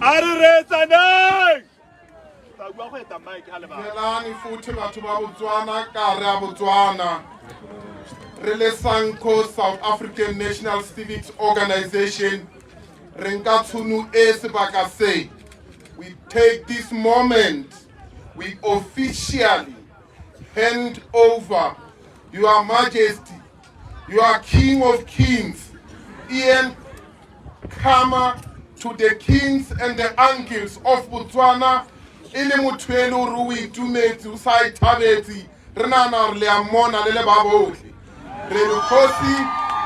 A re reetsaneng. Tla bua go eta mic ha le ba. Dumelang futhi batho ba Botswana ka re a Botswana. Re le SANCO, South African National Civics Organization, re nka tshono e sebaka se. We take this moment, we officially hand over Your Majesty, Your King of Kings, Ian Khama, to the kings and the uncles of Botswana. E le motho e le gore o itumetse, o sa ithabetse, re nahana gore le a mmona le le ba botlhe. Re re kgosi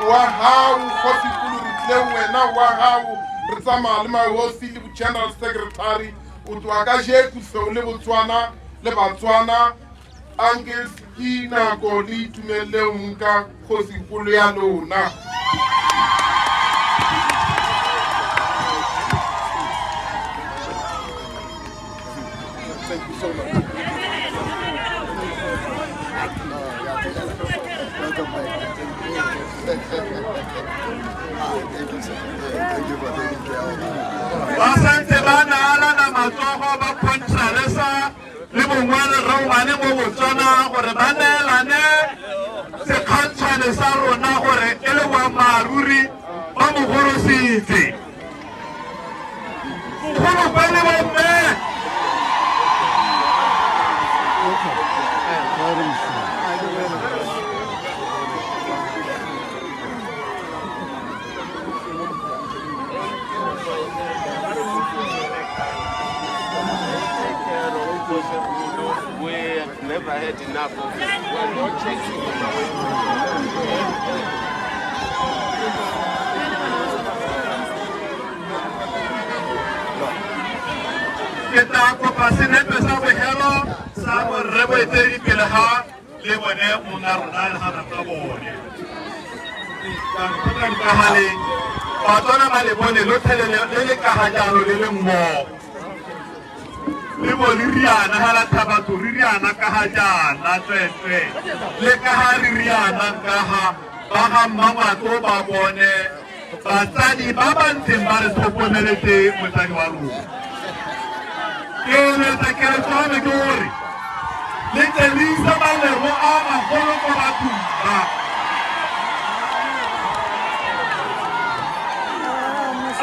wa hao, kgosi kgolo, re tlile ho wena wa hao, re tsamaya le mahosi le general secretary. O tloha kajeko se o le Botswana le Batswana. Uncles, ke nako le itumelle ho nka kgosi kgolo ya lona. Thank you so much. Ba santse ba naalana matsogo ba Contralesa le bongwane Raumane mo Botswana gore ba neelane sekgantshwane sa rona gore e le boammaaruri ba mo gorositse. Mogolokwane bomme. We have never had enough of it. We're not chasing him away. Ke tla kopa senepe sa bogelo sa borre boeteledipele ga le bone monna rona le gana tsa bone. Ka gale Batswana ba le bone lotlhe le le ka ga jalo le le mmogo le bo le riana ga la thabatho re riana ka ga jaana tsweetswe le ka ga re rianang ka ga ba ga mmangwato ba bone batsadi ba ba ntseng ba re tlhokomeletse motsadi wa rona. Ke eletsa keletso ya me ke gore le tle le ise malebo a magolo ko bathong ba.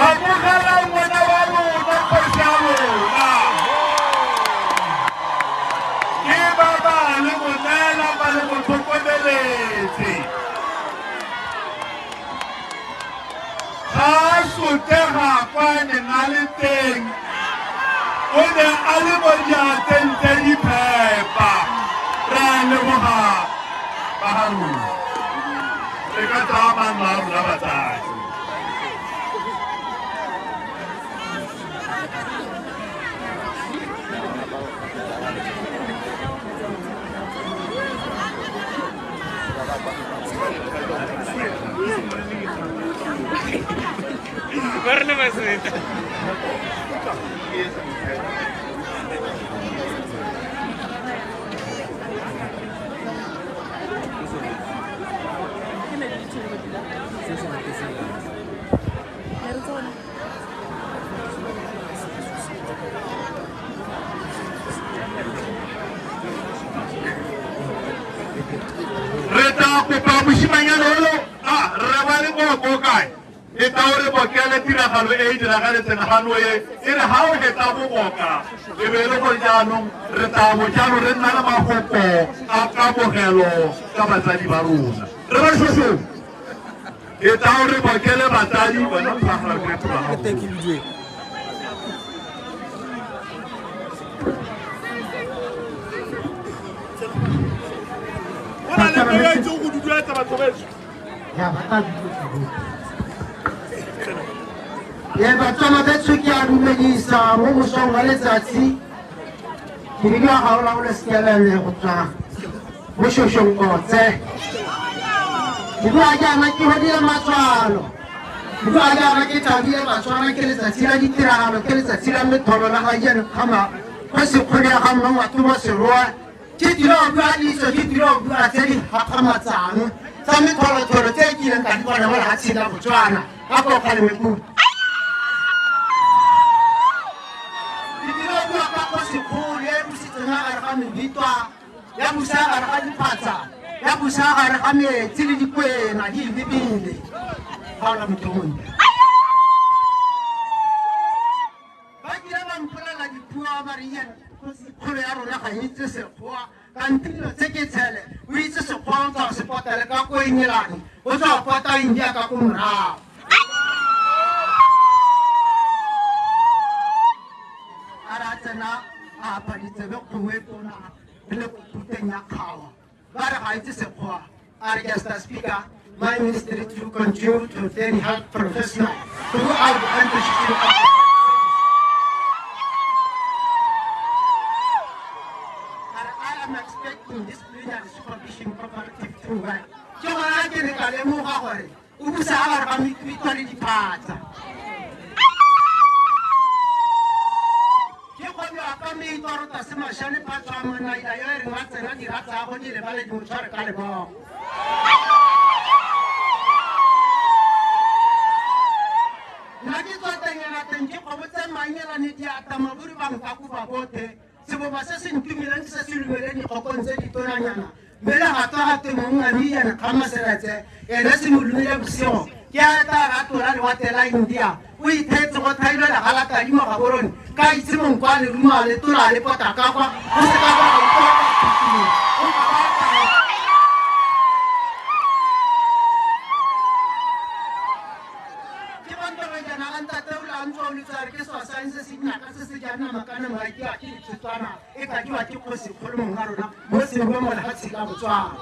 Amogelang ngwana wa lona, kgosi ya lona. Ke ba ba le mo neela ba le mo tlhokomeletse. Ga a sotlega kwa a neng a le teng, o ne a le mo diatleng tse di phepa. Re a leboga ba ga rona. Re ka tsaya manno a rona batsadi. Re tla kopa mosimanyana olo a rre wa leboko o kae e tla o re bokele tiragalo e e diragaletseng gano e e re ga o hetsa go boka e be e le gore jaanong re tla bo jalo re nna le mafoko a kamogelo ka batsadi ba rona re ba šošong e tla o re bokele batsadi bona phagala ke tloga. Go na le peo e itseng go duduetsa batho betsho. Ye Batswana betsho, ke a dumedisa mo mosong wa letsatsi. Ke bidiwa Gaolaole Sekelele go tswa mo Shoshong Kotse. Ke bua jaana ke godile matswalo. Ke bua jaana ke thabile Batswana, ke letsatsi la ditiragalo, ke letsatsi la metholo la ga Ian Khama kgosi kgolo ya ga Mmangwato mo Seroa. Ke tlile go bua ditso, ke tlile go bua tse di gakgamatsang. tsa metholotsholo tse e kileng ka di bona mo lefatsheng la Botswana a ko kgalemekutu. Ke tlile go bua ka kgosikgolo e busitseng gare ga mebitwa, ya busa gare ga diphatsa, ya busa gare ga metsi le dikwena di lebile. Ga ona motho o montle. Ba kile ba mpolelela dipuo ba re Ian kgosikgolo ya rona ga e itse sekgowa kante dilo tse ke tshele o itse sekgowa o tswa go se potele ka ko Engelane o tswa go pota India ka ko morago. A re a tsena a apa ditsebe kgomo e tona re le ko thuteng ya kgawa ba re ga itse sekgowa a re Mr Speaker, my ministry to continue to train health professional throughout the country of I am expecting this plenary supervision cooperative to work. Ke gona ke ne ka lemoga gore o busa a gare ga metwitwa le diphatsa. Ke kgobiwa ka meitwa rota se mashane phatswa a manaila yo e reng a tsena dira tsago di lebale di mo tshware ka lebogo. Nna ke tswa tengela teng ke kgobotse mangelane diata maburi ba nkakoba bothe seboba se se ntumileng ke se se lumeleng dikgokong tse ditonanyana mme le gatwa gatwe mongami ene kgama seretse ene se mo lumile bosigo ke a tla ra tlola lewatle la India o ithetse go thailwe legalatadi mo Gaborone ka itse monkwa le ruma le tola le pota ka kwa go se ka kwa go utlwa kwa phutulong o ka ba ke bontorejana a ntate o la ntse o letsare ke swa se se dinaka se se jang nama ka nama ke a ke ditsetswana e kadiwa ke kgosi kgolo mong wa rona mo sengwe mo lefatsheng la Botswana.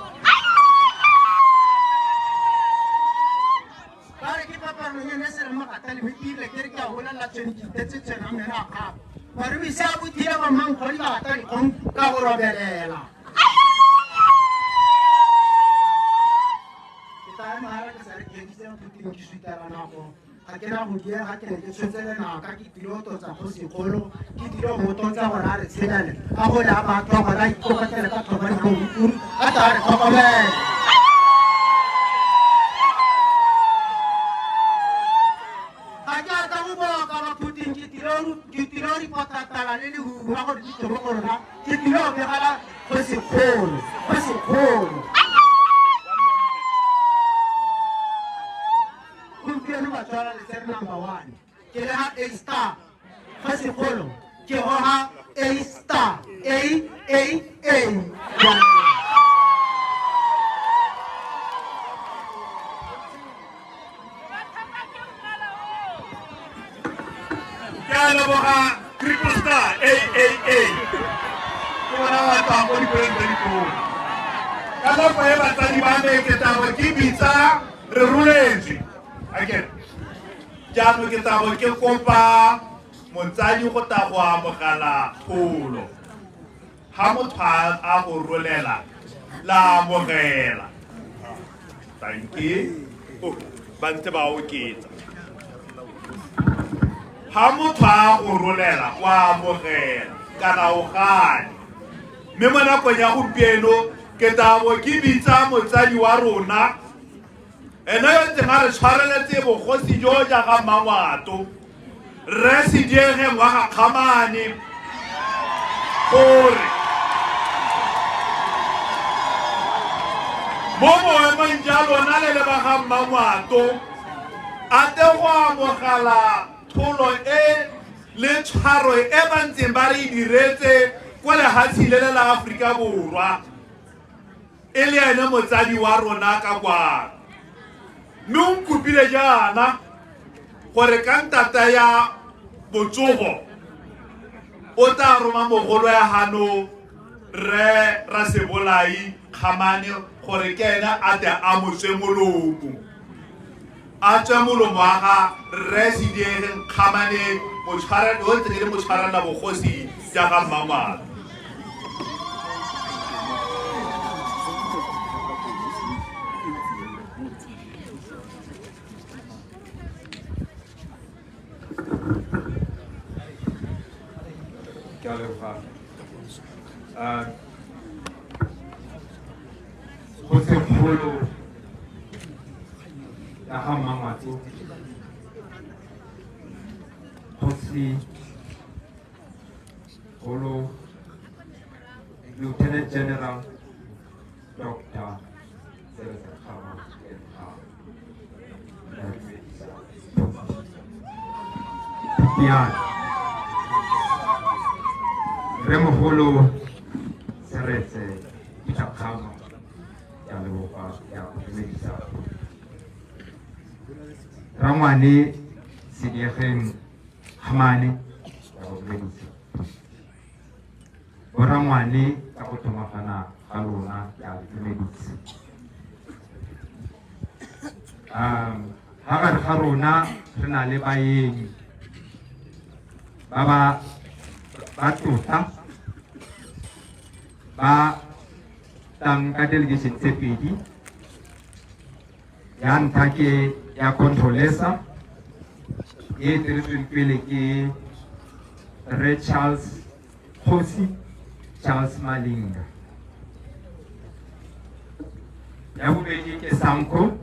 Ba re ke paparonyane e se re mogata le mepile ke re ke a bolelela tshwene ke itetse tshwene a meno a kgapa mare o ise a bothile ba mmankgodi ba gata dikgong ka go robelela. Ke tla ema hara ke sa re keditse phuting ke sutela nako ga ke na go diega ke ne ke tshwetse lenaka ke tlile go totsa kgosikgolo ke tlile go mo totsa gore a re tshelele a gole a batho gore a ikokotele ka thobane ga mouturu a tla re tlhokomele. Ga ke a tla go boka baphuting ke tlile go ripotatala le lehuma gore di tle mo go rona ke tlile go begela kgosikgolo kgosikgolo. Gompieno Batswana le tsere number 1 ke le ha A star kgosikgolo ke goga A star A A A. Ke a leboga triple star A A A ke bona ba tswang ko dikolong tse ditona ka nako e batsadi ba me ke tla bo ke bitsa re roletswe akere jaanong ke tla bo ke kopa motsadi go tla go amogela tholo ha motho a go rolela la amogela tanke ba ntse ba oketsa ha motho a go rolela wa amogela kana o gane mme mo nakong ya gompieno ke tla bo ke bitsa motsadi wa rona ene yo ntseng a re tshwareletse bogosi jo jaaka Mmangwato rre Sediegeng wa ga Kgamane gore mo boemong ja lona le le ba ga Mmangwato a te go amogela tholo e le tshwaro e ba ntseng ba re e diretse kwa lehatshe le le la Aforika Borwa e le ene motsadi wa rona ka kwano mme o nkopile jaana gore ka ntata ya botsogo o tla roma mogolo ya gano rre Rasebolai Kgamane gore ke ene a tle a mo tswe molomo a tswe molomo wa ga rre Sediegeng Kgamane o ntseng e le motshwarela bogosi ja ga Mmangwato. Ke a leboga. Kgosikgolo ya ga Mmangwato, Kgosi Golo, Lieutenant General Dr. Seretse Khama Piano. Rremogolo Seretse Peter Khama, ke a leboga, ke a go dumedisa. Rangwane Sediegeng Kgamane, ke a go dumedisa. Borangwane ka go tlhomagana ga lona, ke a le dumedisa. Ha gare ga rona re na le baeng ba ba ba tlotla ba tlang ka delegation tse pedi. Ya ntlha ke ya Controlesa e eteletsweng pele ke Rre Charles Kgosi Charles Malinga. Ya bobedi ke Sanco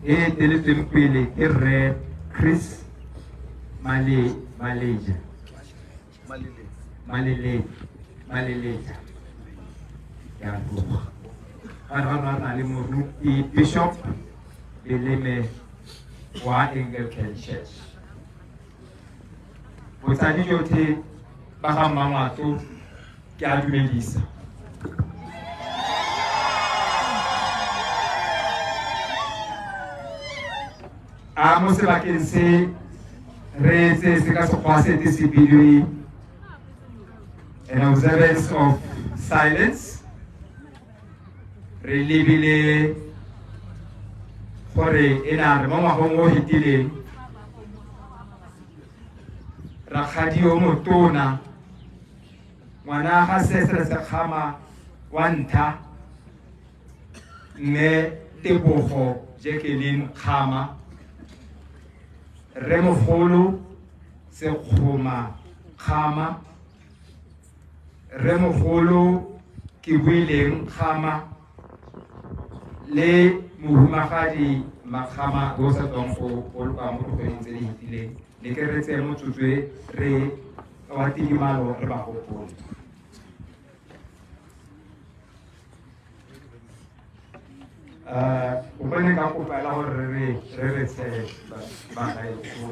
e eteletsweng pele ke Rre Chris Male Maleja Malele Maleleja. Ke a tloga. Ga re ga na le moruti Bishop Beleme wa Anglican Church. Botsadi jotlhe ba ga Mmangwato, ke a dumedisa. A mo sebakeng se re tse se ka sekgwa se te se bidiwe an observance of silence, re lebile gore e na re mo ngwagong o fetileng rakgadi yo motona ngwana ga Sesere Sekgama wa ntlha, mme Tebogo Jacqueline Kgama, rremogolo Sekgoma Kgama, rremogolo Kebuileng Kgama le mohumagadi Makgama yo o sa tswang go boloka mo dikgweding tse di fetileng, ne ke re tseye motsotso e re wa tidimalo re ba gopole. O bone ka kopela gore re re re tshe bagaetsho.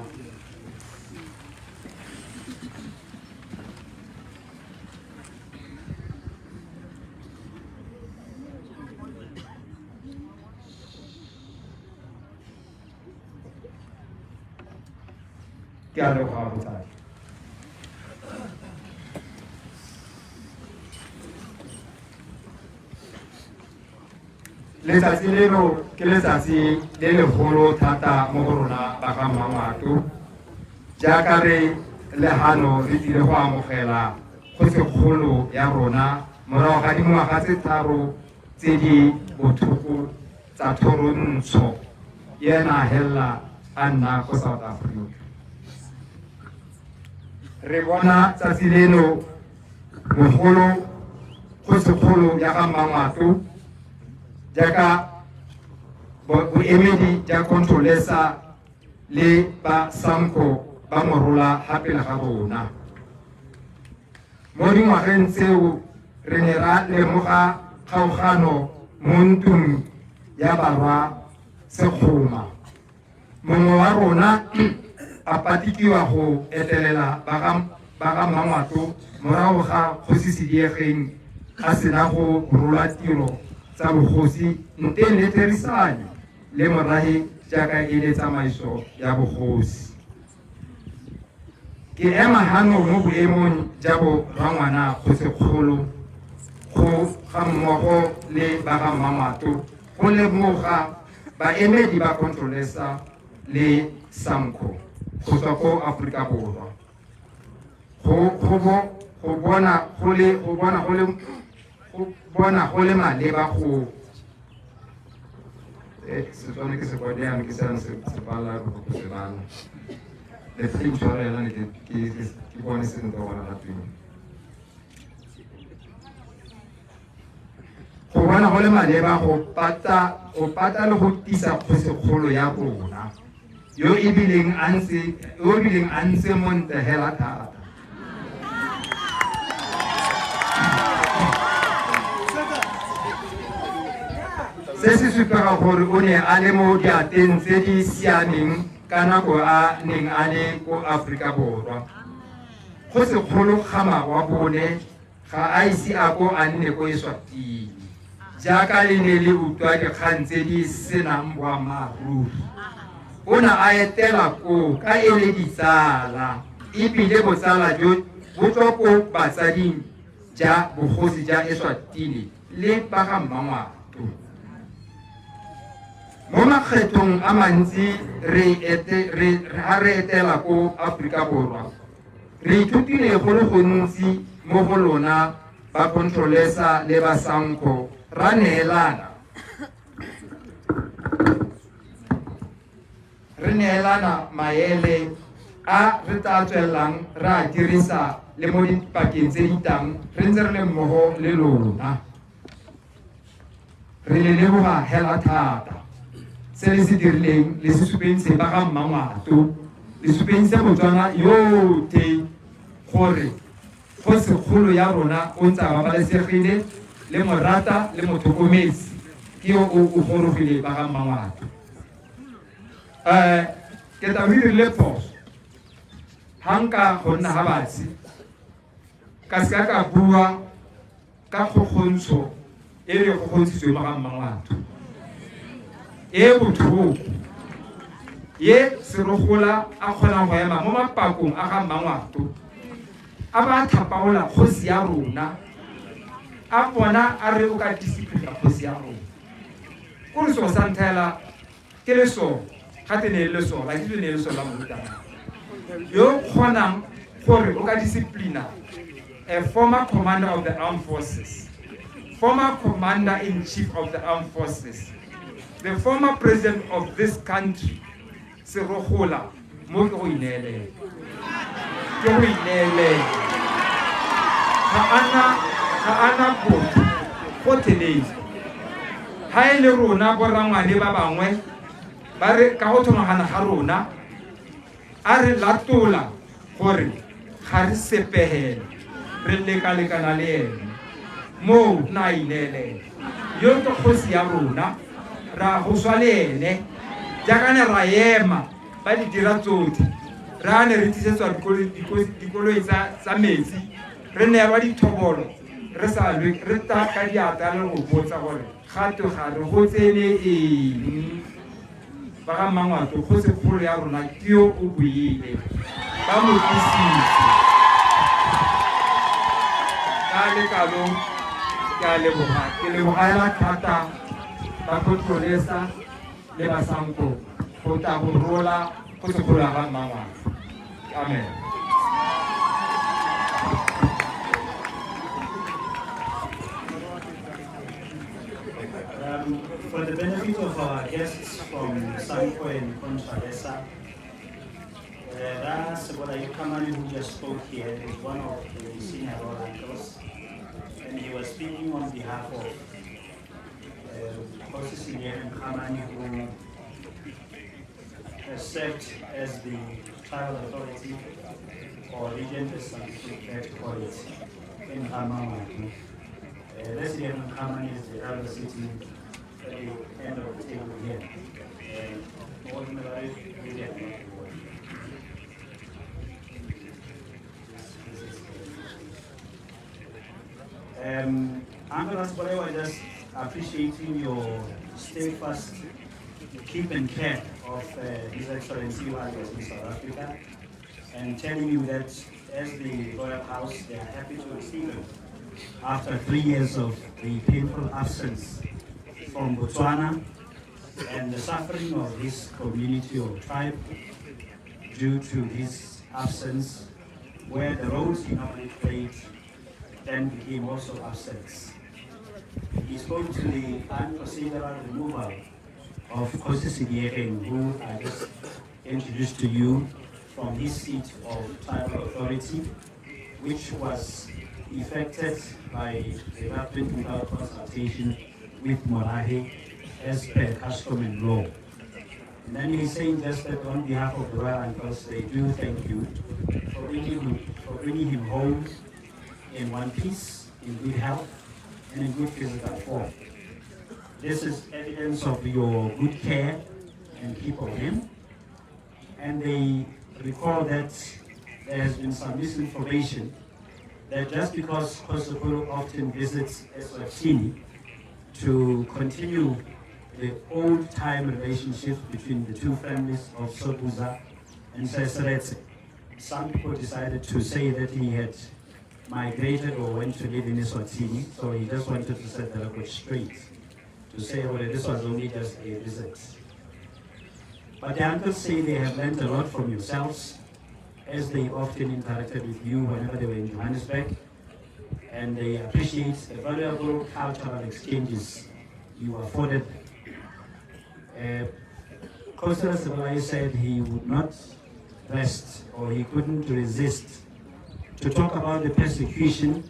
Ke a leboga botsadi. Letsatsi leno ke letsatsi le legolo thata mo go rona ba ga Mmangwato, jaaka re le hano re tlile go amogela kgosikgolo ya rona morago ga dingwaga tse 3 tse di botlhoko tsa thorontsho ena hela a nna ko South Africa. Re bona tsatsi leno mogolo kgosikgolo ya ga Mmangwato jaaka boemedi ja Controlesa le ba Sanco ba morola ga pele ga rona. Mo dingwageng tseo re ne ra lemoga kgaogano mo ntlong ya barwa Sekgoma. Mongwe wa rona a patikiwa go etelela ba ga Mmangwato morago ga kgosi Sediegeng a sena go rola tiro tsa bogosi nteng le therisanyo le morahe jaaka e le tsamaiso ya bogosi. Ke ema hano mo boemong ja bo rangwana kgosikgolo go ga mmogo le ba ga Mmangwato go lemoga baemedi ba Controlesa le Sanco go tswa ko Aforika Borwa go bona go le maleba go Setswana ke se kwadi ke sena se bala go se bala le tse intshwarela ne ke bone sentle gona ga tweng go bona. bona go le maleba go pata le go tisa kgosikgolo ya rona yo e bileng a ntse montle hela thata. Se se supega gore o ne a le mo diateng tse di siameng ka nako a neng a le ko Aforika Borwa. Kgosikgolo Khama wa bone ga a ise a ko a nne ko Eswatini, jaaka le ne le utlwa dikgang tse di senang boammaaruri. O ne a etela koo ka e le ditsala, ebile botsala jo bo tswa ko batsading ja bogosi ja Eswatini le ba ga Mmangwato. Mo makgethong a mantsi ha re etela ko Aforika Borwa, re ithutile go le gontsi mo go lona ba Contralesa le ba SANCO ra neelana. Re neelana maele a re tla tswelelang re a dirisa le mo dipakeng tse di tlang re ntse re le mmogo le lona. Re le leboga hela thata. Se le se dirileng le se supentse ba ga Mmangwato, le supentse Botswana yotlhe gore kgosikgolo ya rona o ntse a babalesegile le morata le motlhokometse ke yo o gorogile ba ga Mmangwato. Ke tla o dirile phoso ha nka go nna ha batsi ka seka ka bua ka kgokgontsho e re kgokgontshitsweng ba ga Mmangwato e botlhoko ye Serogola a kgonang go ema mo mapakong a ga Mmangwato a ba thapaola kgosi ya rona a bona a re o ka discipline kgosi ya rona. Ko re so sa nthela ke leso ga te ne le leso la ke ne leso la morutana yo kgonang gore o ka disciplina a former commander of the armed forces, former commander in chief of the armed forces, the former president of this country, Serogola, mo ke go ineelela. Ke go ineelela. Ga ana botho gotlhelele. Ha e le rona borangwane ba bangwe ba re ka go thomagana ga rona a re latola gore ga re sepegele, re lekalekana le ene. Moo na ineelela. Yo ke kgosi ya rona, ra go swa le ene. Jaaka ne ra ema ba di dira tsotlhe, ra ne re tlisetswa dikoloi tsa metsi, re neelwa dithobolo, re sa lwe, re tla ka diatla le go botsa gore ga twe ga re go tsene eng. Ba ga Mmangwato, kgosikgolo ya rona ke yo o buile, ba mo tlisitse. Ka lekalo ke a leboga, ke leboga hela thata ba Contralesa le ba SANCO go tla go rola kgosikgolo ya ga Mmangwato. Amen. For the benefit of our guests from SANCO and Contralesa, Sebolai Khamane, who just spoke here, is one of the senior royal uncles, and he was speaking on behalf of Kgosi Sediegeng Kgamane, who has served as the tribal authority or regent, as some prefer to call it, in Ga-Mangwato. Sediegeng Khamane is the elder sitting at the end of the table here. Uncle Rasebolai was just appreciating your steadfast keep and care of His Excellency while he was in South Africa, and telling you that as the Royal House, they are happy to receive him after 3 years of the painful absence from Botswana and the suffering of his community or tribe due to his absence, where the roles he normally played then became also absent. He spoke to the unprocedural removal of Kgosi Sediegeng, who I just introduced to you, from his seat of tribal authority, which was effected by the government without consultation with Morahe as per custom and law. And then he's saying just that on behalf of the royal uncles, they do thank you for bringing him home in one piece, in good health, and in good physical form. This is evidence of your good care and keep of him. And they recall that there has been some misinformation that just because Kgosikgolo often visits Eswatini to continue the old-time relationships between the two families of Sobhuza and Seretse, some people decided to say that he had migrated or went to live in Eswatini, so he just wanted to set the record straight, to say, well, this was only just a visit. But the uncles say they have learned a lot from yourselves, as they often interacted with you whenever they were in Johannesburg, and they appreciate the valuable cultural exchanges you afforded them. Kgosi Rasebolai said he would not rest, or he couldn't resist, to talk about the persecution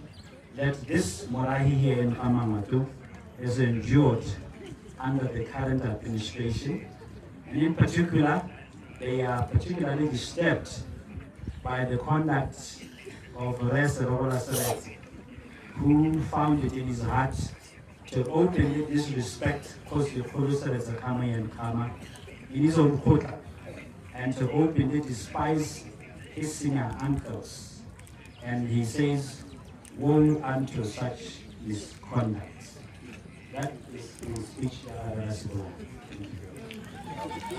that this Morahi here in Kamangatu has endured under the current administration. And in particular, they are particularly disturbed by the conduct of Rre Serebola Seretse, who found it in his heart to openly disrespect Kgosikgolo Seretse Khama Ian Khama in his own kgotla, and to openly despise his senior uncles. And he says, woe unto such misconduct. That is his speech, Rasebolai. Thank you.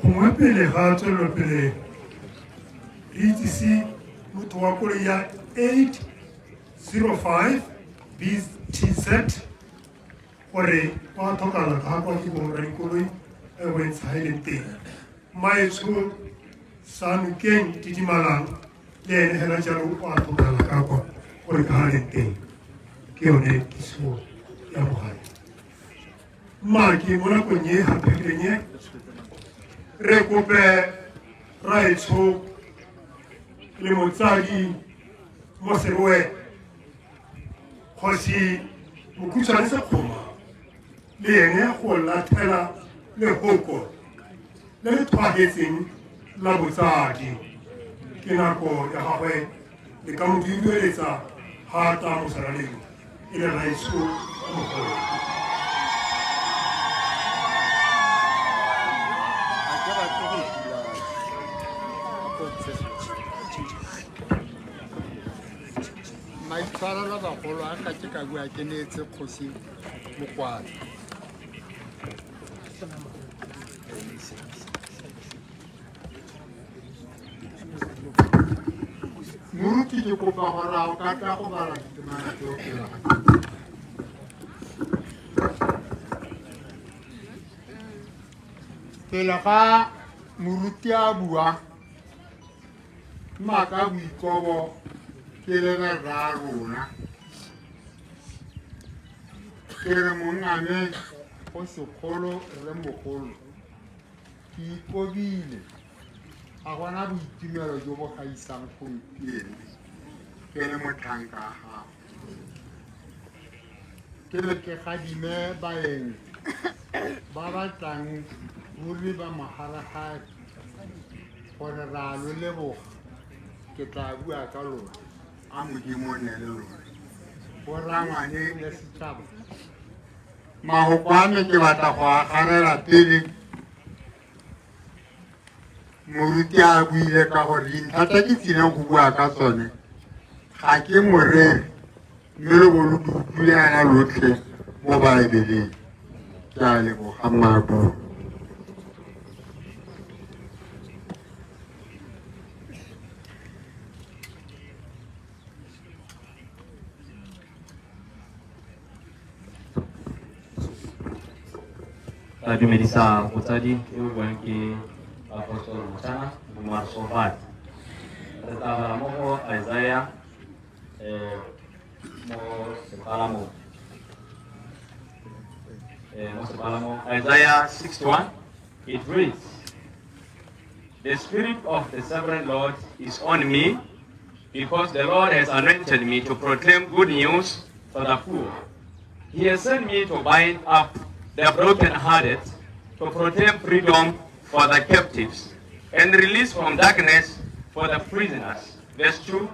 Gongwe pele ga tswelelopele re itsise motho wa koloi ya 805 BTZ gore wa tlhokala ka kwa ke bomora dikoloi e bontsha e leng teng. Maetsho Sanokeng Didimalang le ene hela jalo o a tlhokala ka kwa gore ka ha leng teng. Ke yone kiso ya bogale. Mma ke mo nakong e haphegileng e re kope raetsho le motsadi mo Serowe Kgosi Mokhutshwane Sekgoma le ene go lathela lehoko le le tlhwahetseng la botsadi. Ke nako ya gagwe le ka mo dudueletsa ga ta mo seraleng e le raetsho o mogolo. Maitshwarelo bagolo a ka ke ka bua ke neetse kgosi mokwalo. Moruti ke kopa gore a o ka tla go bala ditemana tseo pele ga ke. Pele ga moruti a bua, mma ka boikobo ke le rra rona. Ke re mongame go sekgolo rre mogolo, ke ikobile, ga gona boitumelo jo bo gaisang gompieno ke le motlhanka wa gago. Ke re ke gadime baeng ba ba tlang ruri ba moharagadi gore ra lo leboga, ke tla bua ka lona, a Modimo o nne le lona. Borangwane le setšhaba, mahoko a me ke batla go agarela pele moruti a buile ka gore dintlha tse ke tsileng go bua ka tsone ga ke moreri, mme lo bo lo di utlwile yana lotlhe mo Baebeleng. Ke a leboga mmaabo. Ra dumedisa motsadi yo o buang ke Apostle Motshana Momarsofat. Re tla bala mo go Isaiah mo sepalamong. Mo sepalamong Isaiah 61, it reads, The Spirit of the Sovereign Lord is on me, because the Lord has anointed me to proclaim good news to the poor. He has sent me to bind up the brokenhearted, to proclaim freedom for the captives, and release from darkness for the prisoners. Verse 2,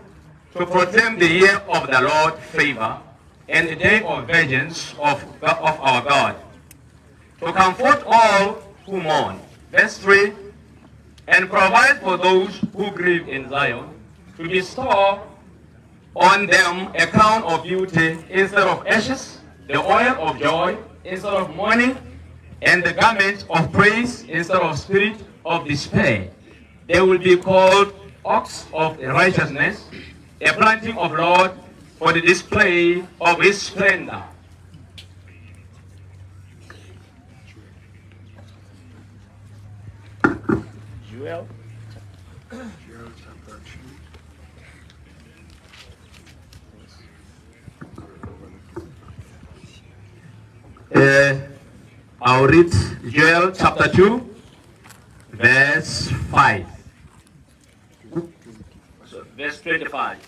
to proclaim the year of the Lord's favor and the day of vengeance of our God, to comfort all who mourn. Verse 3, and provide for those who grieve in Zion, to bestow on them a crown of beauty instead of ashes, the oil of joy instead of mourning, and the garment of praise instead of spirit of despair. They will be called oaks of righteousness, a planting of Lord for the display of his splendor. Joel. Joel chapter 2. I'll read Joel chapter 2, verse 5. So, verse 25.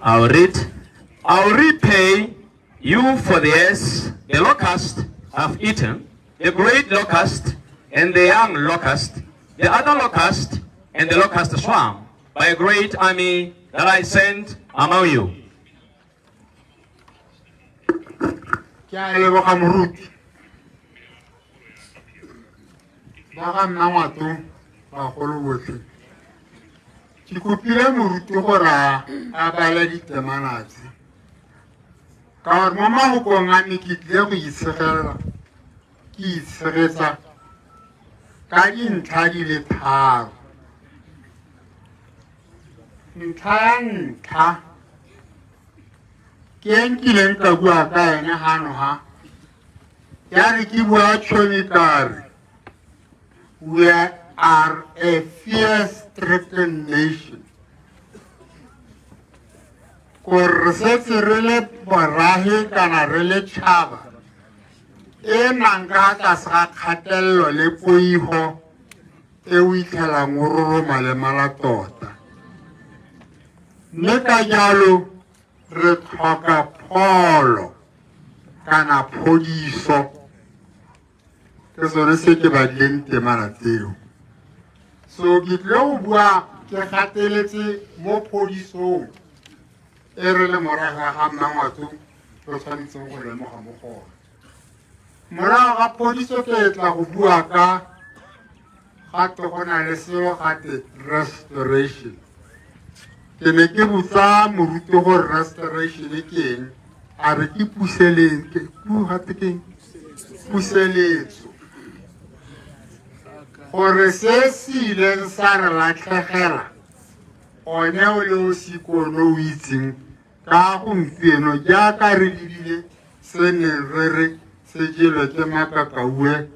I'll read, I'll repay you for the years the locust have eaten, the great locust and the young locust, the other locust and the locust swarm, by a great army that I sent among you. Ke a leboga moruti. Ba ga nna ngwato bagolo botlhe. Ke kopile moruti gore a bale ditemana tse. Ka gore mo mafokong a me ke tlile go itshegelela, ke itshegetsa ka dintlha di le tharo. Ntlha ya ntlha ke e nkileng ka bua ka ene gano ha, ya re ke bua tšhomi ka re, we are a fear-stricken nation. Gore re setse re le morahe kana re le tšhaba e nang ka tlase ga kgatelelo le poigo e o itlhelang o roroma le mala tota. Mme ka jalo re tlhoka pholo kana phodiso. Ke sone se ke badileng temana tseo. So ke tlile go bua ke gateletse mo phodisong e re le morago ga Mmangwato re tshwanetseng go lemoga mo go one. Morago ga phodiso ke tla go bua ka gape go na le selo gate restoration. Ke ne ke botsa moruti gore restoration ke eng, a re ke gate ke eng? Puseletso. Gore se se ileng sa re latlhegela one o le o sikono o itseng ka gompieno jaaka re lebile se neng re re se jelwe ke makakaue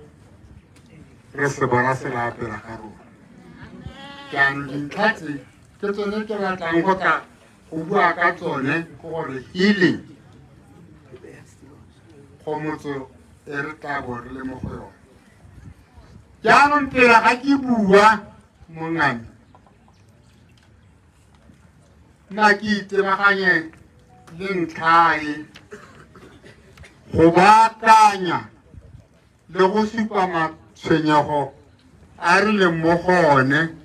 re se bona se la pele ga rona. Jaanong dintlha tse ke tsone ke batlang go tla go bua ka tsone ke gore healing kgomotso e re tla bo re le mo go yone. Jaanong pele ga ke bua mongame, nna ke itebaganye le ntlha e go baakanya le go supa matshwenyego a re leng mo go one,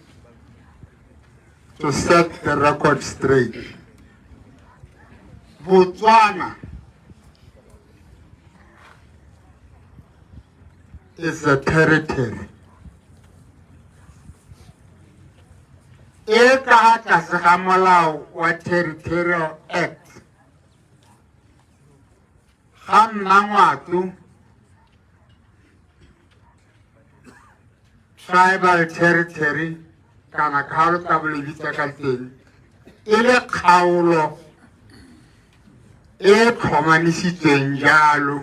to set the record straight. Botswana is a territory e ka tlase ga molao wa Territorial Act ga Mmangwato tribal territory kana kgaolo ka bo le bitsa ka teng e le kgaolo e tlhomamisitsweng jalo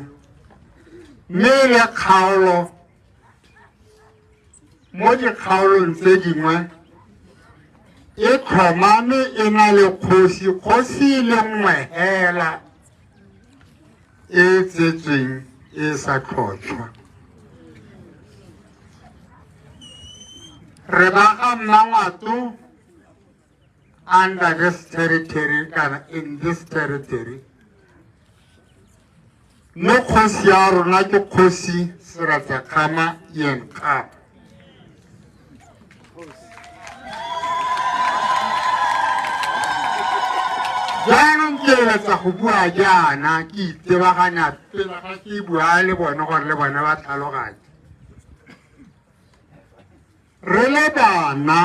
mme le kgaolo mo dikgaolong tse dingwe e tlhomame e na le kgosi kgosi e le nngwe hela e tsetsweng e sa tlhotlhwa re ba ga mmangwato under this territory kana in this territory mme kgosi ya rona ke kgosi Seratsakgama Ian Kgama jaanong ke eletsa go bua jaana ke itebaganya pele ga ke bua le bone gore le bone ba tlhaloganye re le bana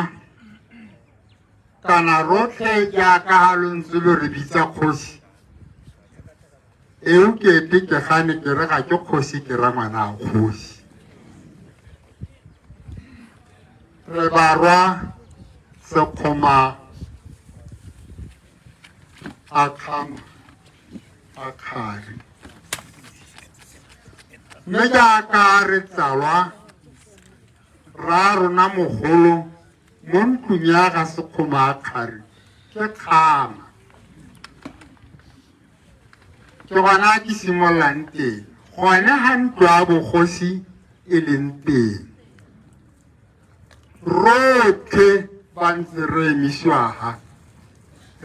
kana rotlhe jaaka ga lo ntse lo re bitsa kgosi eo kete ke gane ke re ga ke kgosi ke ra ngwana a kgosi re barwa sekgoma a kgama a kgare mme jaaka re tsalwa ra rona mogolo mo ntlong ya ga sekgoma a kgare ke kgama ke gona ke simololang teng gone ga ntlo ya bogosi e leng teng rotlhe ba ntse re emisiwa ga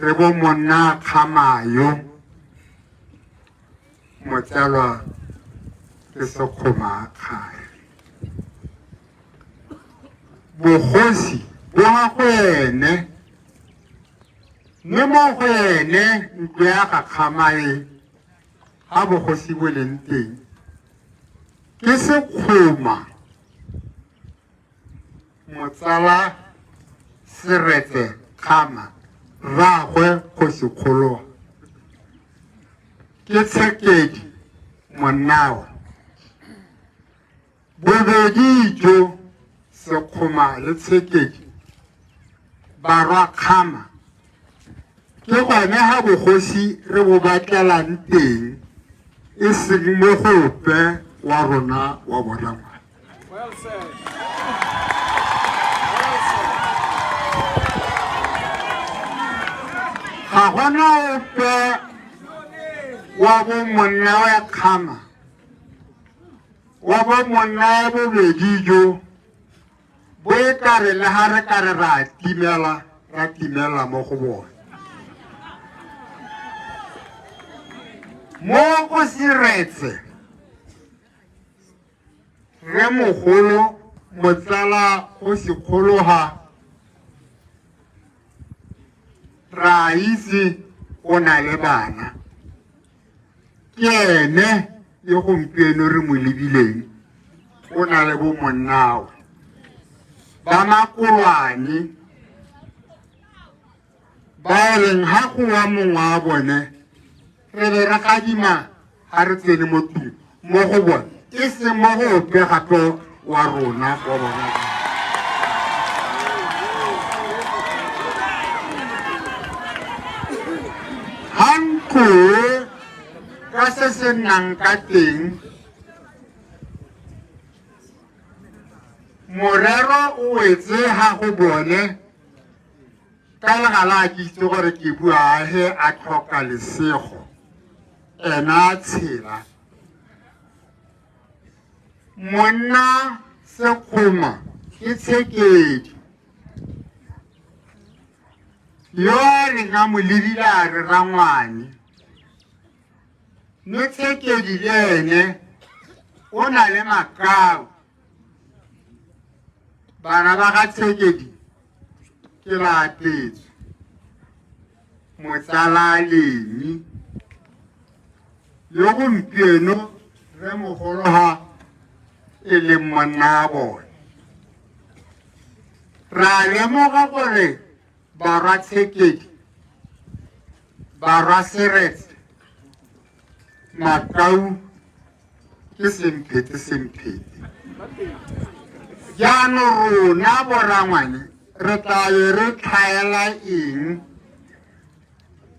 re bo monna kgamayo motsalwa ke sekgoma a kgare bogosi bo ga go ene mme mo go ene ntlo ya ga kgamae ga bogosi bo leng teng ke sekgoma motsala seretse kgama rraagwe kgosikgoloa ke tshekedi monnawe bobedi jo sekgoma le tshekedi barwa kgama ke gone ga bogosi re bo batlelang teng e seng mo gope wa rona wa borangwana ga gona ope wa bo monna wa kgama wa bo monna wa bobedi jo bo e kare le ga re kare ra timela ra timela mo go bone mo go seretse re mogolo motsala go sekgologa ra itse o na le bana ke ene yo gompieno re mo lebileng o na le bo monnao ba makolwane ba e reng ga go wa mongwe wa bone re be re gadima ga re tsene mo tlung mo go bone e seng mo go ope gape wa rona wa bona ga ntlo ka se se nnang ka teng morero o wetse ga go bone ka legala a ke itse gore ke bua he a tlhoka lesego ena a tshela monna sekgoma ke tshekedi yo a reng a mo lebile a re rangwane mme tshekedi le ene o na le makau bana ba ga tshekedi ke laapetswe motsala lemi yo gompieno re mogolo ga e leng monna bone ra lemoga gore barwa tshekedi barwa seretse makau ke semphete semphete jaanong rona borangwane re tla be re tlhaela eng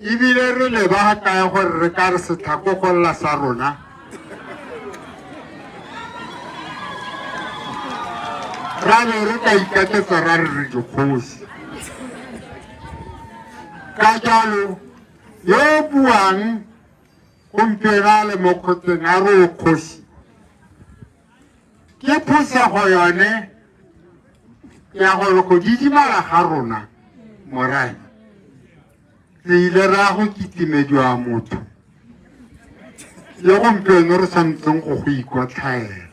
Ebile re leba kae gore re ka re setlhako go lla sa rona. Ra be re ka ikaketsa ra re re dikgosi. Ka jalo yo o buang gompieno a le mo kgotleng a re o kgosi, ke phosego yone ya gore go didimala ga rona morae re ile ra go kitimediwa motho yo gompieno re tshwanetseng go go ikwatlhaela.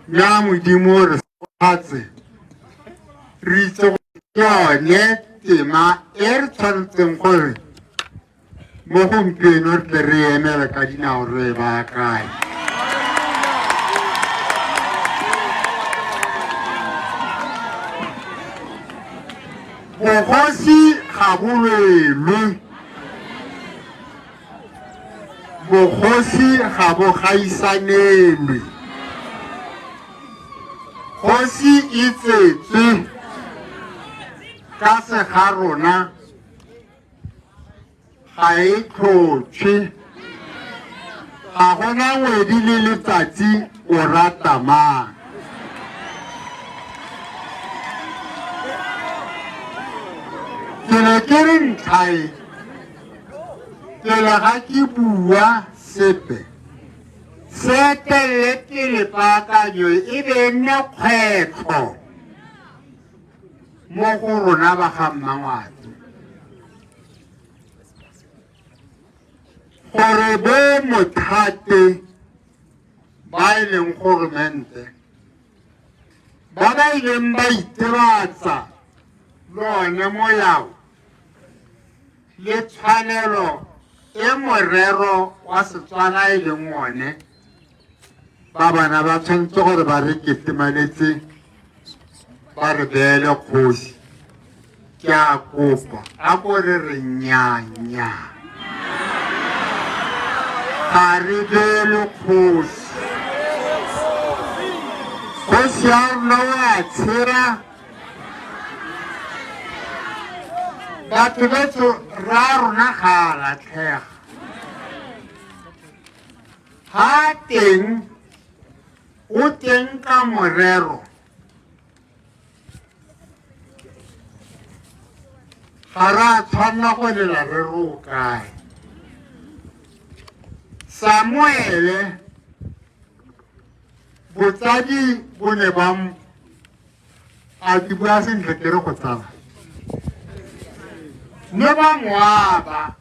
Mme a Modimo re fatse re itse gore ke yone tema e re tshwanetseng gore mo gompieno re tle re emele ka dinao re e baakanye. Bogosi ga bo lwelwe, bogosi ga bo gaisanelwe. Kgosi e tsetswe ka sega rona, ga e tlhotšhe. Ga gona ngwedi le letsatsi o rata mang. Ke ne ke re ntlha e, pele ga ke bua sepe, se etelele pele paakanyo e be e nne kgwetlho mo go rona ba ga Mmangwato, gore bo mothate ba e leng goromente ba ba ileng ba itebatsa le one molao le tshwanelo e morero wa Setswana e leng one, ba bana ba tshwanetse gore ba re ketemaletse ba re beele kgosi. Ke a kopa a ko re re nnyaa, ga re beele kgosi. Kgosi ya rona o a tshela. Batho betso ra rona ga a latlhega, ga teng o teng ka morero. Ga re a tshwanela go lela re re o kae. Samuele botsadi bo ne ba a ke bua sentle ke re go tsala, mme ba moaba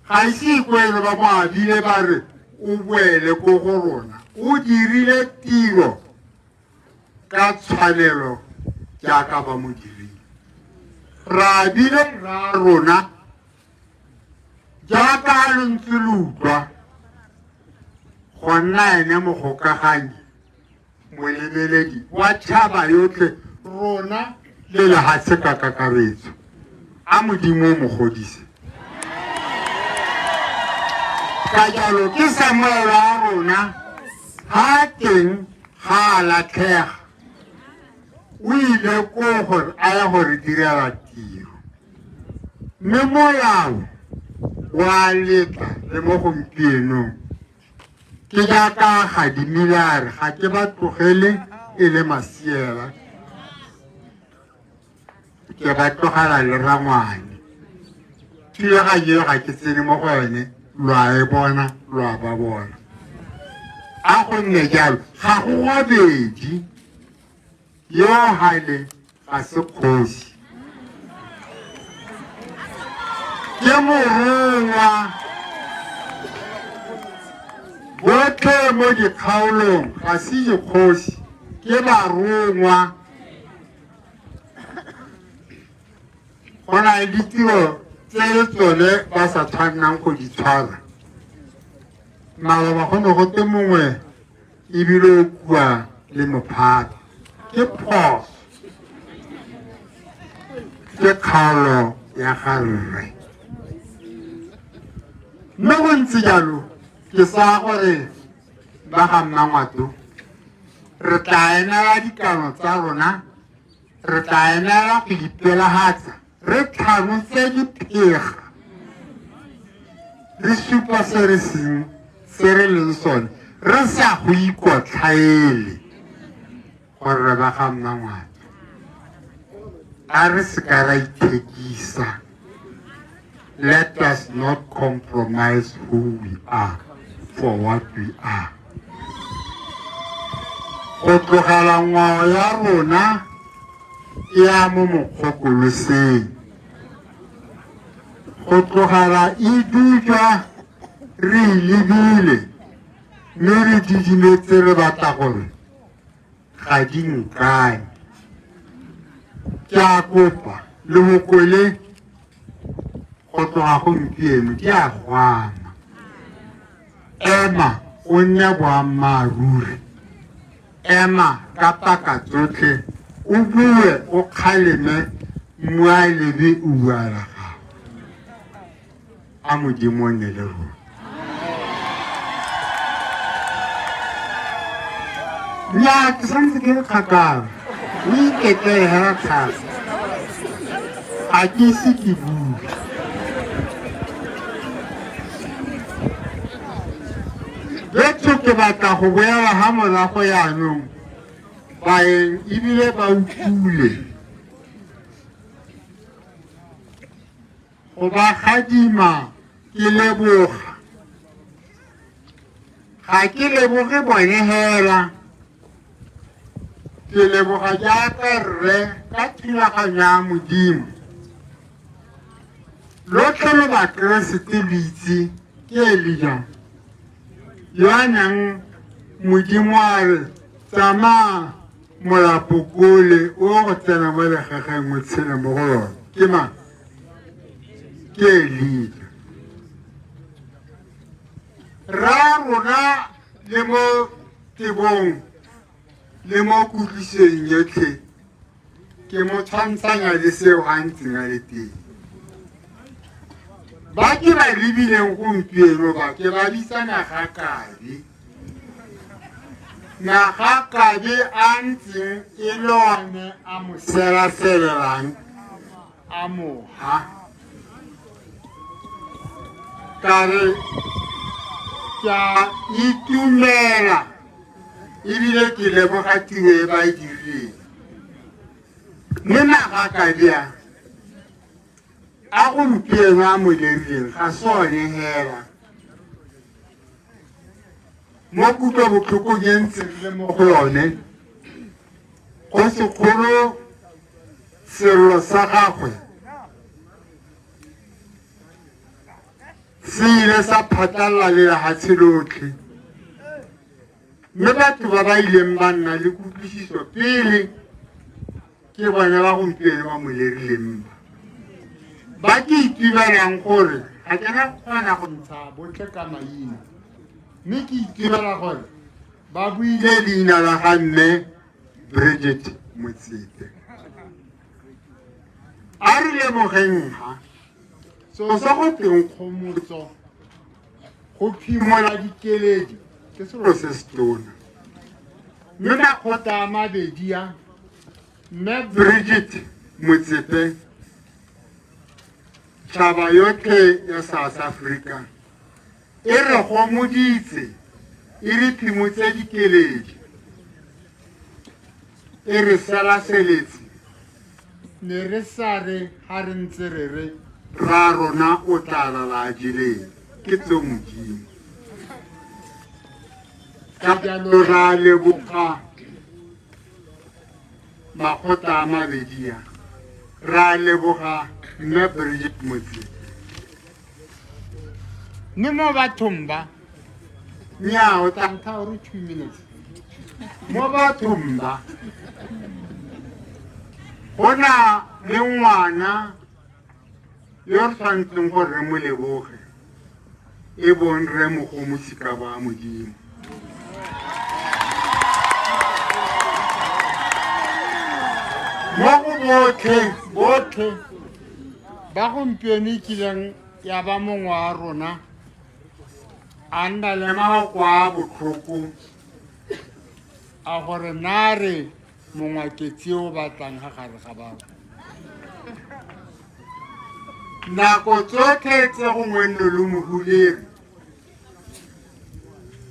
ga ise ikwele, ba mo abile ba re o boele ko go rona, o dirile tiro ka tshwanelo jaaka ba mo dirile. Ra abile ra rona jaaka lo ntse lo utlwa go nna ene mogokaganyi molebeledi wa tšhaba yotlhe rona le lehatshe ka kakaretso. A Modimo o mo godise. Ka jalo ke Samuel wa rona, ga teng ga a latlhega, o ile ko gore a ye go re direla tiro, mme molao wa letla le mo gompienong. Ke jaaka gadimile a re ga ke ba tlogele e le masiela, ke ba tlogela le rangwane. Thulaganyo e ga ke tsene mo go yone, lo a e bona, lo a ba bona. A go nne jalo, ga go gabedi, yo hale ga se kgosi, ke morongwa. Botlhe mo dikgaolong ga se dikgosi, ke barongwa. Go na le ditiro tse le tsone ba sa tshwannang go di tshwara. Maloba go ne go te mongwe ebile o kua le mophato, ke phoso, ke kgaolo ya ga rre. Mme go ntse jalo, ke sa gore ba ga Mmangwato re tla emela dikano tsa rona, re tla emela go ipelagatsa. Re tlhanotse diphega, re supa se re seng se re leng sone, re sa go ikotlhaele gore re ba ga Mmangwato. A re se ka ra ithekisa. Let us not compromise who we are for what we are. Go tlogela ngwao ya rona e ya mo mokgokoloseng. Go tlogela e dujwa re e lebile mme re didimetse re batla gore ga di nkane. Ke a kopa lehoko le go tloga gompieno di a gwama. Ema o nne boammaaruri, ema ka paka tsotlhe, o bue o kgaleme mmualebe o bua la gago. A Modimo o nne le rona. Nnyaa, ke santse ke le kgakala, o iketle hela thata, ga ke ise ke bue. Betsho, ke batla go boela ga morago yaanong, baeng ebile ba utlwile go ba gadima. Ke leboga, ga ke leboge bone hela, ke leboga jaaka rre ka thulaganyo ya Modimo. Lotlhe lo Bakeresete lo itse ke Elija yo a neng Modimo a re tsamaya molapo kole o go tsena mo legageng o tshele mo go lone. Ke mang? Ke Elija. Rra rona le mo tebong le mo kutlwisong yotlhe ke mo tshwantshanya le seo a ntseng a le teng. Ba ke ba lebileng gompieno ba ke ba bitsa nagakabe. Nagakabe a ntseng e le one a mo selaselelang a moha. Ka re ke a itumela ebile ke leboga tiro e ba e dirileng. Mme nagakabe a gompieno a mo lerileng ga se one hela. Mo kutlobotlhokong e ntseng le mo go yone, go sekgolo sello sa gagwe se ile sa phatlalla le lehatshe lotlhe. Mme batho ba ba ileng ba nna le kutlwisiso pele ke bone ba gompieno ba mo lerileng ba. Ba ke itumelang gore ga ke na kgona go ntsha botlhe ka maina, mme ke itumela gore ba buile leina la ga mme Bridget Motsepe. A re lemogeng ha so se go teng kgomotso, go phimola dikeledi ke selo se se tona. Mme makgotla a mabedi a mme Bridget Motsepe, tšhaba yotlhe ya South Africa e re gomoditse, e re phimotse dikeledi, e re selaseletse. Ne re sa re ga re ntse re re ra rona o tla lala a jeleng, ke tseo Modimo. Ka jalo ra leboga makgotla a mabedi a, ra leboga mme Bridget Motsepe. Mme mo bathong ba, nnyaa o tla ntha gore 2 minutes. Mo bathong ba, go na le ngwana yo re tshwanetseng gore re mo leboge, e bong Rre Mogomotsi ka ba Modimo. Mo go botlhe, botlhe ba gompieno e kileng ya ba mongwe wa rona a nna le mafoko a botlhoko a gore na re mongwaketsi o batlang ga gare ga batho. Nako tsotlhe tse gongwe nne lo mo hulere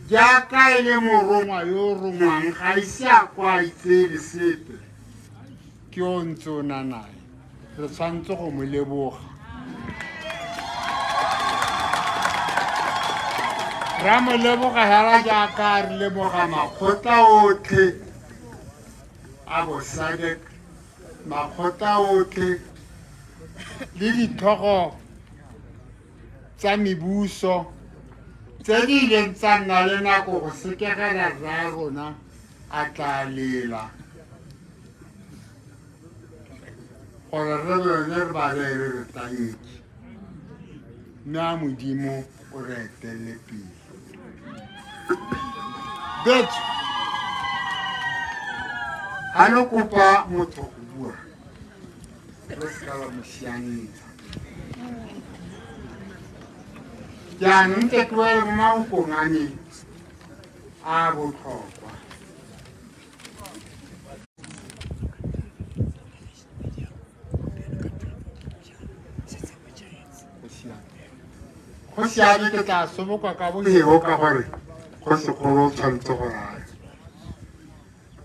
jaaka e le morongwa yo o rongwang ga ise a kwa a itseele sepe ke o ntse o na nae re tshwanetse go mo leboga ra mo leboga hela jaaka re leboga makgotla otlhe a bosadek makgotla otlhe le ditlhogo tsa mebuso tse di ileng tsa nna le nako go sekegela rra rona a tla lela gore re bone re ba reye re re tanki mme a modimo o re etelele pele betho ga lo kopa motho go bua re seka la mo sianetsa jaanong ke tloele mo mafokong a me a botlhokwa. Go siame ke tla soboka ka boheo ka gore go sekgolo o tshwanetse go raya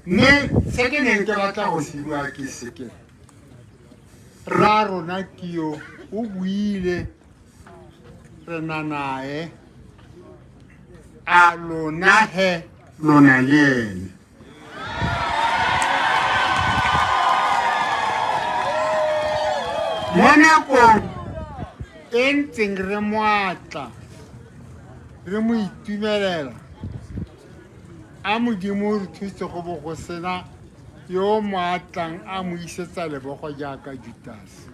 mme se ke neng ke batla go se bua ke seke rra rona kio o buile re na nae a lona he lona le ene mo nakong e ntseng re moatla re mo itumelela a modimo o re thuse go bo go sena yo mo atlang a mo isetsa lebogo jaaka jutase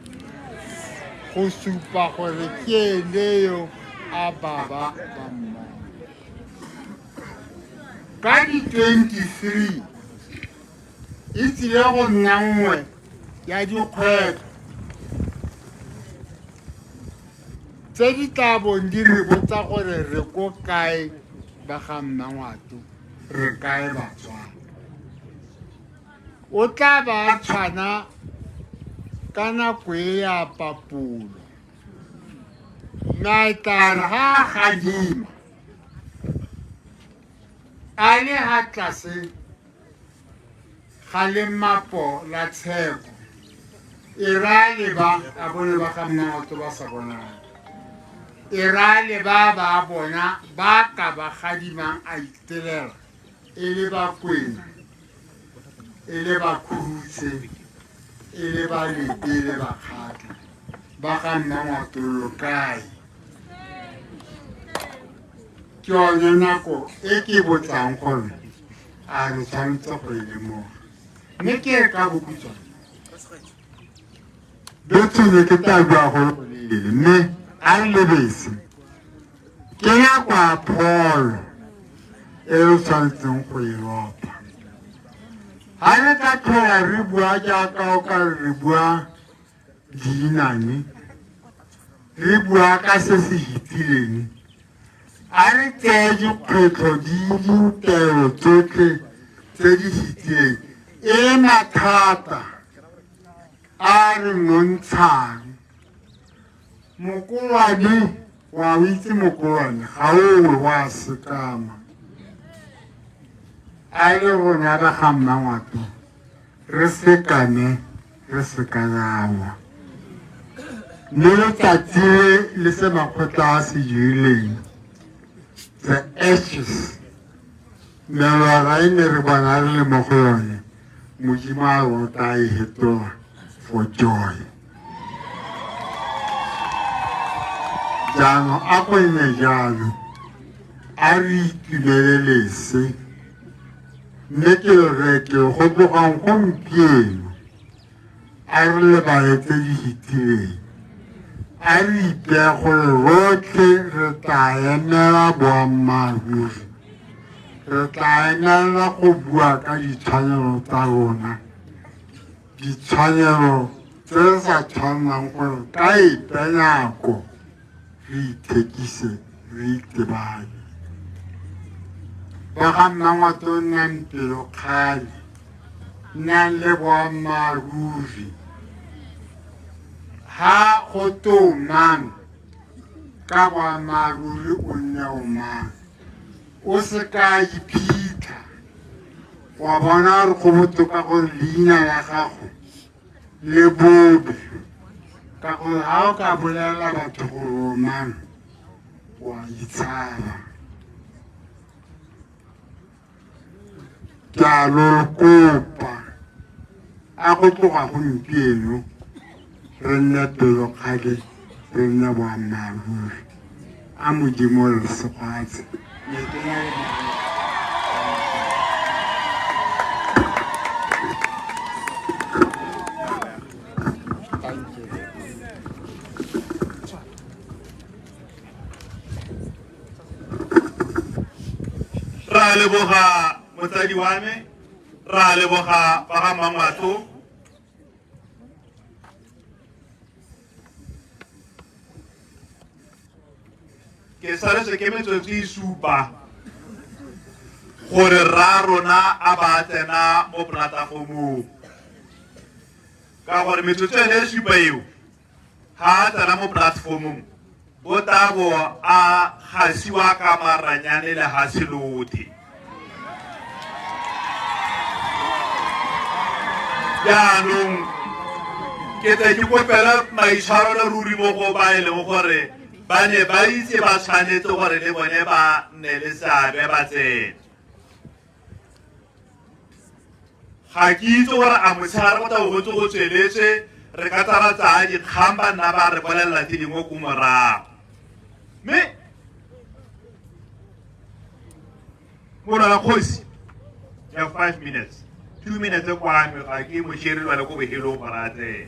go supa gore ke ene yo a baba ba mmogo ka di-23 e tsile go nna nngwe ya dikgwetlho tse di tla bong di re botsa gore re ko kae ba ga mmangwato re kae batswana o tla ba a tshwana ka nako e ya papolo mme a tla re ga a gadima a le ga tlase ga lemapo la tsheko e raya le ba a bone ba ga mmaoto ba sa bonang e raya le ba ba bona ba ka ba gadimang a itelela e le ba kwena e le ba khurutshe e le ba lete le ba kgatla ba ga mmangwatollo kae ke yone nako e ke botsang gore a re tshwanetse go e lemoga mme ke re ka bokhutshwane betsho ne ke tla bua go le mme a re lebese ke nako ya pholo e re tshwanetseng go e ropa ga re ka tlhola re bua jaaka o ka re bua leinane re bua ka se se fetileng a re tseye dikgwetlho di ditaelo tsotlhe tse di fetileng e mathata a re nontshang mokolwane wa o itse mokolwane ga owe wa sekama a le rona ba ga mmangwato re sekame re sekanawa mme letsatsi le le se makgotla a se dirileng the ashes melora e ne re bona re le mo go yone modimo a rota e hetola for joy jaanong a go nne jalo a re itumelelese mme ke reke go tlogang gompieno a re lebale tse di fetileng a re ipeye gore rotlhe re tla emela boammaaruri re tla emela go bua ka ditshwanelo tsa rona ditshwanelo tse re sa tshwanelang gore ka epe nako re ithekise re itebanye ba ga mmangwato nnang pelokgale nnang le boammaaruri Ha go to mang ka boammaaruri o nne o mang, o se ka iphitlha wa bona gore go botoka gore leina la gago le bobe, ka gore ga o ka bolelela batho gore o mang wa itshaba. Ke a lo kopa a go tloga gompieno re nne pelokgale, re nne boammaaruri. A Modimo re segoatse. Ra leboga motsadi wa me, ra leboga ba ga Mmangwato. Ke saletswe ke metsotso e supa gore rra rona a ba tsena mo polatafomong, ka gore metsotso ene e supa eo ha a tsena mo platformong bo tabo a gasiwa ka maranyane le lehatshe lothe. Jaanong ke tle ke kopela maitshwarelo ruri mo go ba e leng gore ba ne ba itse ba tshwanetse gore le bone ba nne le seabe ba tsene. Ga ke itse gore a motshegare go tla bo go ntse go tsweletswe, re ka tsa ra tsaya dikgang ba nna ba re bolelela tse dingwe ko morago. Mme molwala kgosi ya 5 minutes, 2 minutes kwa me ga ke mosheri lwale ko bohelong gore a tsene.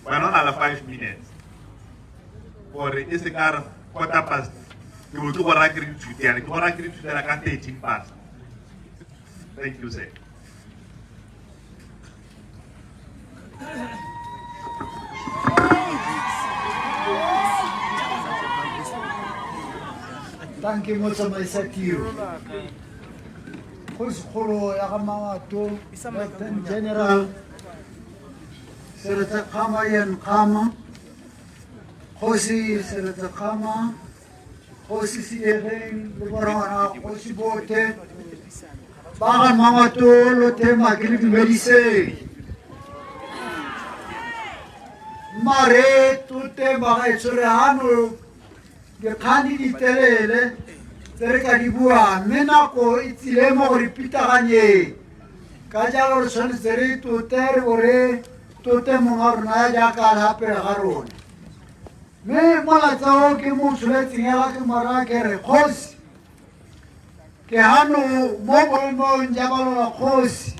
Wena o na le 5 minutes gore e se ka re quarter past ke bo ke go raya ke re ithutela, ke go raya ke re ithutela ka 13 past. Thank you, sir. Thank you, motsamaisa tiro. Kgosikgolo ya ga Mangwato, Lieutenant General Seretse Khama Ian Khama, Kgosi Seretse Khama, Kgosi Seegeng le borangwana kgosi bote ba ga Mangwato lothe ma ke le dumediseng. Mare tote bagaetsho re hano dikgang di ditelele tse re ka di buang, mme nako e tsile mo go re pitaganyeng. Ka jalo re tshwanetse re tote re bo re tote mongwe wa rona ya jaaka a le pele ga rona. Mme molaetsa o ke mo tsholetseng ya ke mora ke re kgosi ke hano mo boemong ja balola kgosi.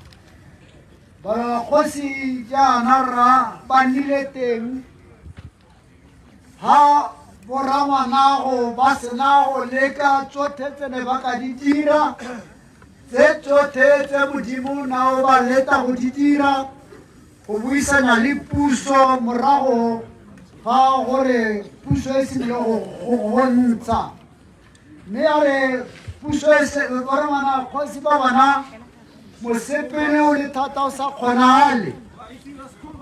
Balola kgosi jaana rra ba nnile teng ha borangwanago ba sena go leka tsothe tse ne ba ka di dira, tse tsothe tse Modimo na o ba leta go di dira, go buisana le puso morago ga gore puso e simolole go gontsha. Mme a re puso e se borangwana kgosi ba bona mosepele o le thata o sa kgonagale,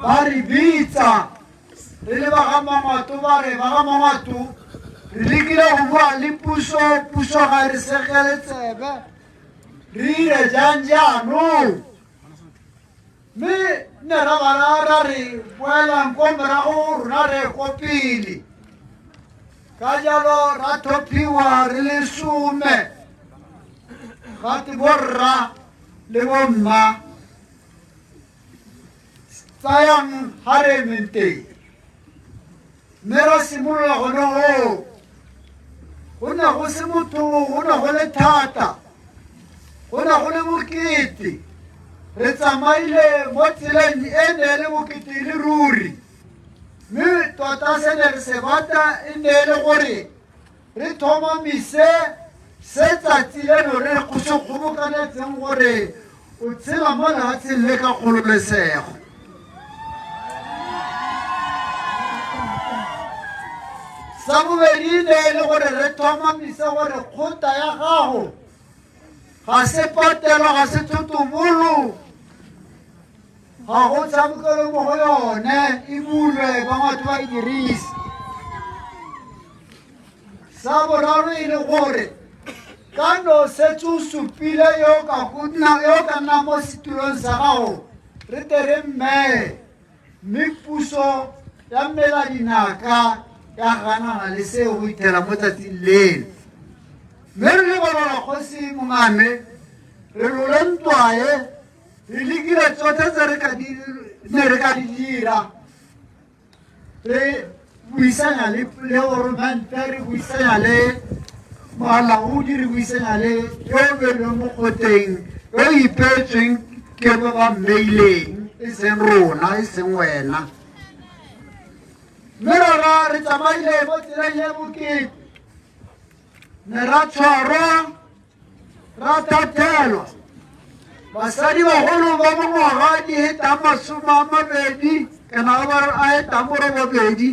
ba re bitsa re le ba ga Mangwato, ba re ba ga Mangwato re lekile go bua le puso, puso ga re segele tsebe, re ire jang jaanong? Mme ne ra ba ra re boelang ko morago, rona re ko pele. Ka jalo ra thophiwa re le some, gate borra le bomma tsayang ga re emeng teng. Mme ra simolola gone goo, go ne go se motho, go ne go le thata, go ne go le bokete. Re tsamaile mo tseleng e ne e le bokete e le ruri, mme tota se ne re se batla e ne e le gore re tlhomamise se tsatsi leno re se kgobokanetseng gore o tshela mo lefatsheng le ka kgololesego. Sa bobedi ne e le gore re tlhomamise gore kgota ya gago ga se patelo, ga se thotobolo. Ga go tshamekelo mo go yone, e bulwe ba batho ba e dirise. Sa boraro e le gore ka no setse o supile yo ka go nna yo ka nna mo setulong sa gago, re tle re mmee, mme puso ya mmela dinaka ya ganana le seo go ithela mo tsatsing leno. Mme re le Barwarwa-Kgosi Mongame, re lole ntwae, re lekile tsotlhe tse re ka di ne re ka di dira, re buisanya le le goromente, re buisanya le molaodi, re buisanya le yo o beilweng mo kgoteng, yo o ipeetsweng ke ba ba mmeileng, e seng rona, e seng wena. Mme rona re tsamaile mo tseleng e bokete, ne ra tshwarwa, ra thathelwa basadi bagolo ba mongwaga di hetang 20 kana ba a hetang borobabedi.